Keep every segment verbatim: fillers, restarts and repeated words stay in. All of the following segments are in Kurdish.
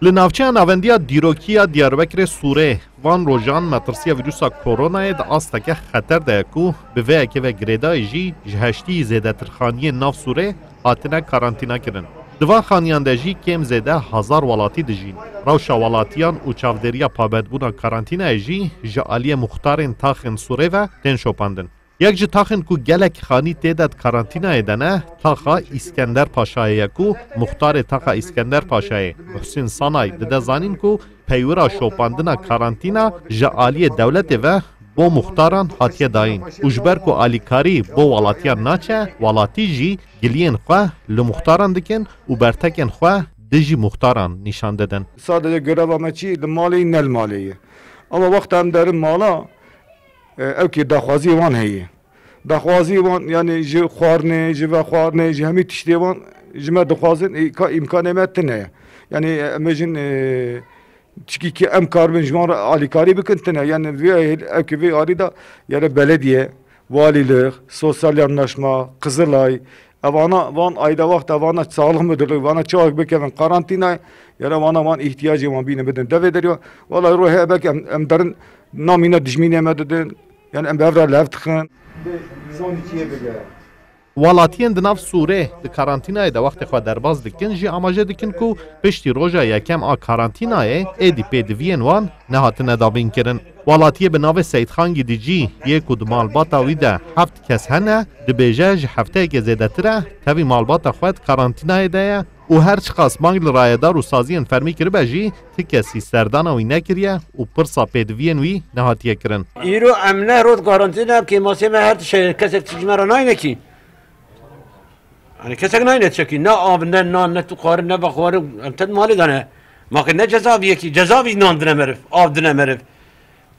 Li navçeya navendiya dîrokî ya Diyarbekirê Sûrê, van rojan metirsiya vîrusa koronayê di asteke xeter de ye ku bi vê yekê ve girêdayî jî ji heştî zêdetirxaniyên nav Sûrê hatine karantîna kirin. Di van xaniyan de jî kêm zêde hezar welatî dijîn. Rewşa welatiyan û çavdêriya pabendbûna karantînayê jî ji aliyê muxtarên taxên Sûrê ve tên şopandin. Yek ji taxên ku gelek xanî tê de di karantînayê de ne, taxa Îskender Paşayê ye ku muxtarê taxa Îskender Paşayê, Muhsîn Sanay, dide zanîn ku peywira şopandina karantîna ji aliyê dewletê ve bo muxtaran hatiye dayîn û ji ber ku alîkarî bo welatiyan naçe, welatî jî giliyên xwe li muxtaran dikin û bertekên xwe dijî muxtaran nîşan didin. Sadece göreva me çi li malê ne li malê ye. Ama wexta em derin mala, e, ew ki daxwazî wan heye. Daxwazî wan, yani ji xwarinê, ji vexwarinê, ji hemî tiştê wan ji me dixwazin, î-, ka îmkanê me tine ye. Yani, e, em bêjin, e, çikî ki em karibin ji wan re alîkarî bikin tine. Yani vê, ew ki vê alî de, yani belediye, valîlik, sosyal yandaşma, Qizilay, evana van ayda wexta vana sağlık müdürlüğü, vana çawek bikevin karantînayê, yani vana van ihtiyacê wan bîne bidin devê derya. Vallahi ruhê ebek em, em derin namîne dijmînê me didin. Yani em bi hev re lev dixin. Welatiyên di nav Sûrê di karantînayê de wextê xwe derbas dikin jî amaje dikin ku piştî roja yekem a karantînayê êdî pêdiviyên wan nehatine dabînkirin. Welatiyê bi navê Seyîdxan Gidicî yê ku di malbata wî de heft kes hene, dibêje ji hefteyekê zêdetir e tevî malbata xwe di karantînayê de ye û her çiqas bang li rayedar û saziyên fermî kiribe jî ti kesî serdana wî nekiriye û pirsa pêdiviyên wî nehatiye kirin. Îro em ne rot karantîne kêmasê me her tişe kesek tişt ji me re nayne kî. Yani kesek nayne çekî. Ne av, ne nan, ne tu xwarin, ne vexwarin. Em te malê de ne. Ma ke ne cezaviye kî. Cezavî nan dine meriv, av dine meriv.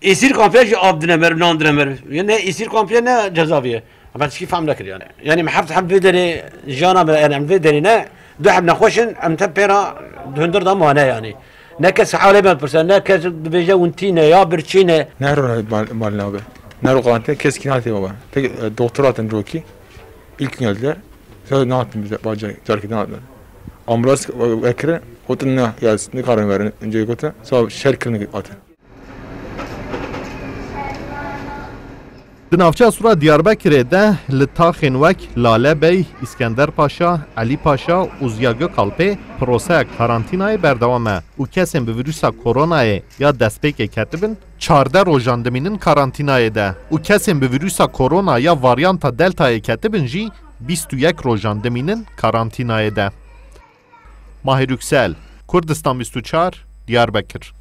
Êsîr kampiye jî av dine meriv, nan dine meriv. Ya ne êsîr kampiye ne cezaviye. Em tişkî fehm nekir yani. Yani em heft heb vê derê jiyana me, yani em vê derê ne. Du heb nexweş in, em te pêra di hundir de mane yani. Ne kes halê me dipirse, ne kes dibêje hûn tî ne, ya birçî ne. Ne rûne mal, mal nabe. Ne rû qante, kes kî nate baba. Tek, e, doktor hatin rokî. İlk gün geldiler. Sonra ne yaptın bize? Bacı, carkı ne yaptın? Ambulans, e, e, kirin, gotin ne, ya, ne karar verin? Önce gotin, sonra şer kirin atın. Di navçeya Sura Diyarbekirê de li taxên wek Lale Bey, Îskender Paşa, Elî Paşa û Ziya Gökalpê proseya karantînayê berdewam e û kesên bi vîrusa koronayê ya destpêkê ketibin çardeh rojan dimînin karantînayê de û kesên bi vîrusa korona ya varyanta Deltayê ketibin jî bîst û yek rojan dimînin karantînayê de. Mahir Yüksel, Kurdistan bîst û çar, Diyarbekir.